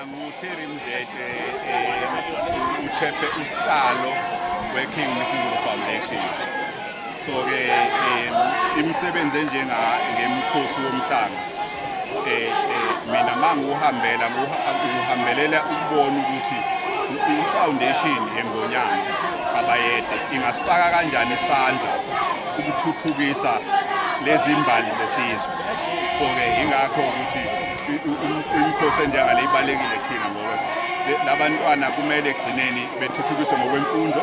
Mina nguTerry Mdletshe, usihlalo we-King Misuzulu Foundation. So-ke imisebenzi enjenga ngemikhosi womhlanga, mina mangiwuhambela ngiwuhambelela ukubona ukuthi i-foundation yeNgonyama kaBayede ingasifaka kanjani isandla ukuthuthukisa lezi mbali zesizwe. So-ke ingakho ukuthi imikhosi enjengale ibalulekile kuthina, ngoba labantwana kumele ekugcineni bethuthukiswe ngokwemfundo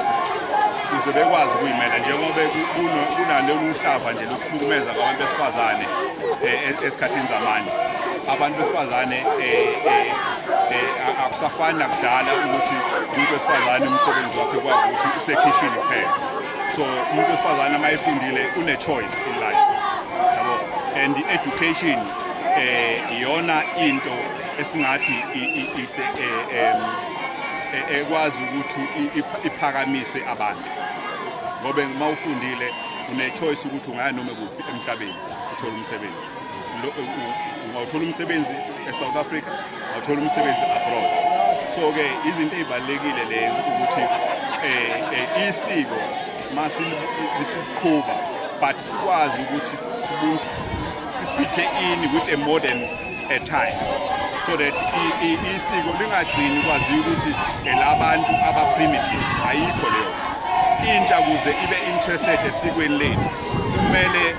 ukuze bekwazi ukuyimela, njengoba kunalolu hlava nje lokuhlukumeza kwabantu besifazane esikhathini zamanje. Abantu besifazane akusafani nakudala ukuthi umuntu wesifazane umsebenzi wakhe kwakuthi usekhishini kuphela. So umuntu wesifazane uma efundile une-choice in life, yabo, and i-education iyona into esingathi ekwazi ukuthi iphakamise abantu, ngoba uma ufundile une-choice ukuthi ungaya noma kuphi emhlabeni uthole umsebenzi. Ungawuthola umsebenzi e-South Africa, ungawuthola umsebenzi abroad. So-ke izinto ey'balulekile leyo ukuthi isiko masisiqhuba, but sikwazi ukuthi sifithe in with a modern times, so that isiko lingagcini kwaziwa ukuthi elabantu aba-primitive. Ayikho leyo. Intsha kuze ibe interested esikweni lethu, kumele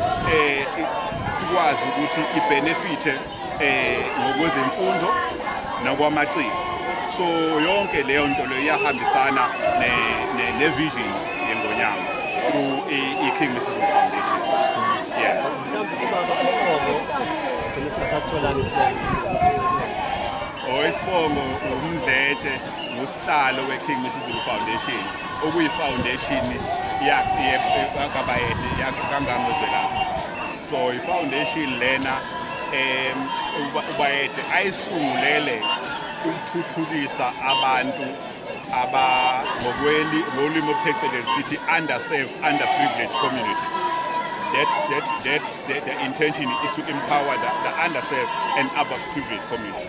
sikwazi ukuthi ibenefite ngokwezemfundo nakwamaciko. So yonke leyo nto leyo iyahambisana ne-vision yeNgonyama through i-King Misuzulu Foundation, yeah. Mhlawumbe ubaba, isibongo gcine singasatholanga isibongo. Oh, isibongo uMdletshe, ngusihlalo we-King Misuzulu Foundation, okuyi-foundation kaBayede kaNgangezwelakhe. So i-foundation lena uBayede ayisungulele ukuthuthukisa abantu aba ngokweli ngolimi phecelezi sithi underserved, underprivileged community. That that that the, the intention is to empower the underserved and underprivileged community.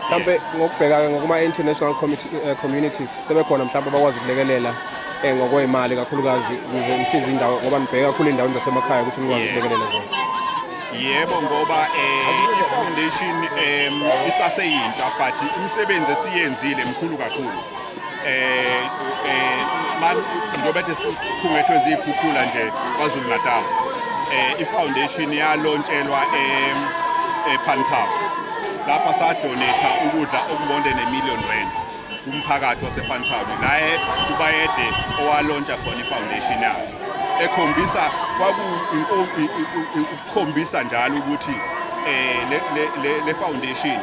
Mhlambe ngokubheka ngokuma international communities sebekhona mhlawumbe abakwazi ukulekelela ngokwemali kakhulukazi ukuze nisize indawo, ngoba nibheka kakhulu endaweni zasemakhaya ukuthi nikwazi ukulekelela zona? Yebo, ngoba i-foundation isaseyintsha, but imisebenzi esiyenzile mkhulu kakhulu. Man, njengoba ethi sikhungethwe zikhukhula nje KwaZulu Natal, i-foundation yalontshelwa ePantown, lapha sadonate ukudla oku-more than 1 million rand kumphakathi wasePantown. La uBayede owalontsha khona i-foundation yakhe, ekhombisa kwaku ukukhombisa njalo ukuthi le foundation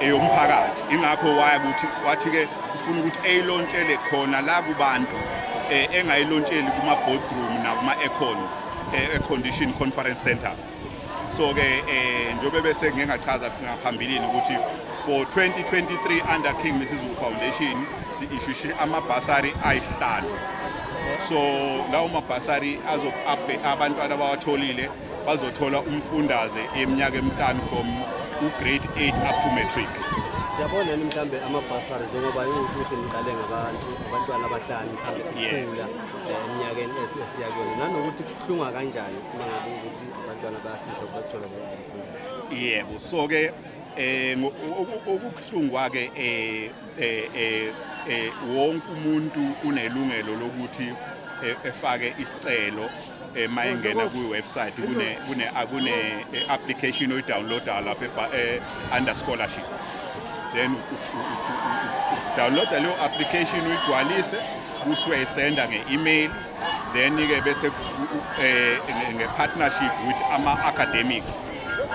eyomphakathi. Ingakho waya ukuthi wathi ke ufuna ukuthi eyilontshele khona la kubantu, engayilontsheli kuma boardroom nakuma air condition conference centers. So ke njengoba bese ngike ngachaza ngaphambilini ukuthi for 2023 under King Misuzulu Foundation si-issue amabhasari ayihlanu. So lawo mabhasari azo abantwana abawatholile bazothola umfundaze eminyaka emihlanu from u-grade 8 up to matric. Siyabona yini mhlambe amabhasari, njengoba ukuthi niqale ngabantu abantwana abahlanu, mhlambe ukukhula eminyakeni esiya kuyona, nanokuthi kuhlunga kanjani uma ngabe ukuthi abantwana bayafisa ukuthola umfundaze? Yebo, so ke okubuhlungwa ke wonke umuntu unelungelo lokuthi efake isicelo mayengena kwi-website. Kune application oyidownloada lapha under scholarship, then downloada leyo application, uyigcwalise, bese uyayisenda nge-email. Then ke bese nge-partnership with ama-academics,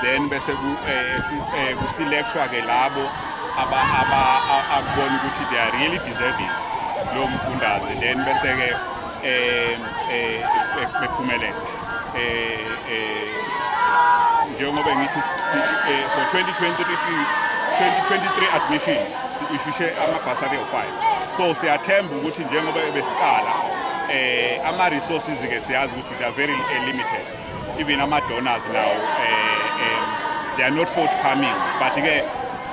then bese kuselectwa ke labo aba aba akubona ukuthi they are really deserving lo mfundaze, then bese ke bephumelela. Njengoba ngithi for 2023 2023 admission si-issuishe amabhasari awu-5. So siyathemba ukuthi njengoba besiqala, ama resources ke siyazi ukuthi they are very limited, even ama donors now they are not forthcoming, but ke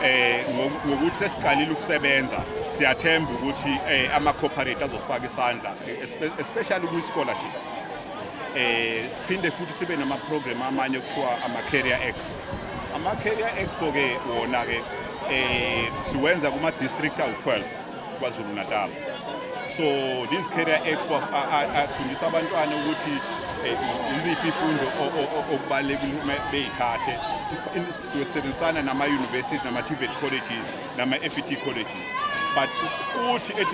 Ngokuthi sesiqalile ukusebenza, siyathemba ukuthi ama corporate azosifaka isandla, especially kwi scholarship. Siphinde futhi sibe nama program amanye okuthiwa ama career expo. Ama career expo ke wona ke siwenza kuma district awu12 KwaZulu Natal. So these career expo afundisa abantwana ukuthi iziphi ifundo okubalulekile uma beyithathe. Sisebenzisana nama universities, nama TVET colleges, nama FET colleges, but futhi at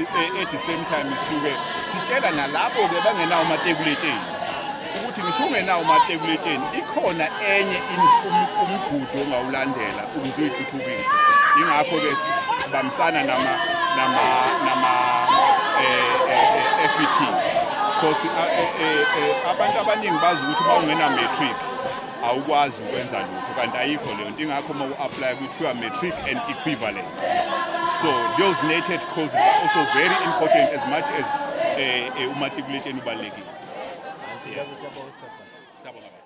the same time sisuke sitshela nalabo ke bangenawo matekuleteni ukuthi ngisho ungenawo matekuleteni, ikhona enye umgudu ongawulandela ukuze uyithuthukise. Ingakho ke sibambisana nama FET, because abantu abaningi bazi ukuthi uma ungena matric awukwazi ukwenza lutho, kanti ayikho leyo nto. Ingakho uma u-apply kuthiwa matric and equivalent. So those NATED courses are also very important as much as umatikuleteni ubalulekile. Siyabonga isikhathi sakho. Siyabonga.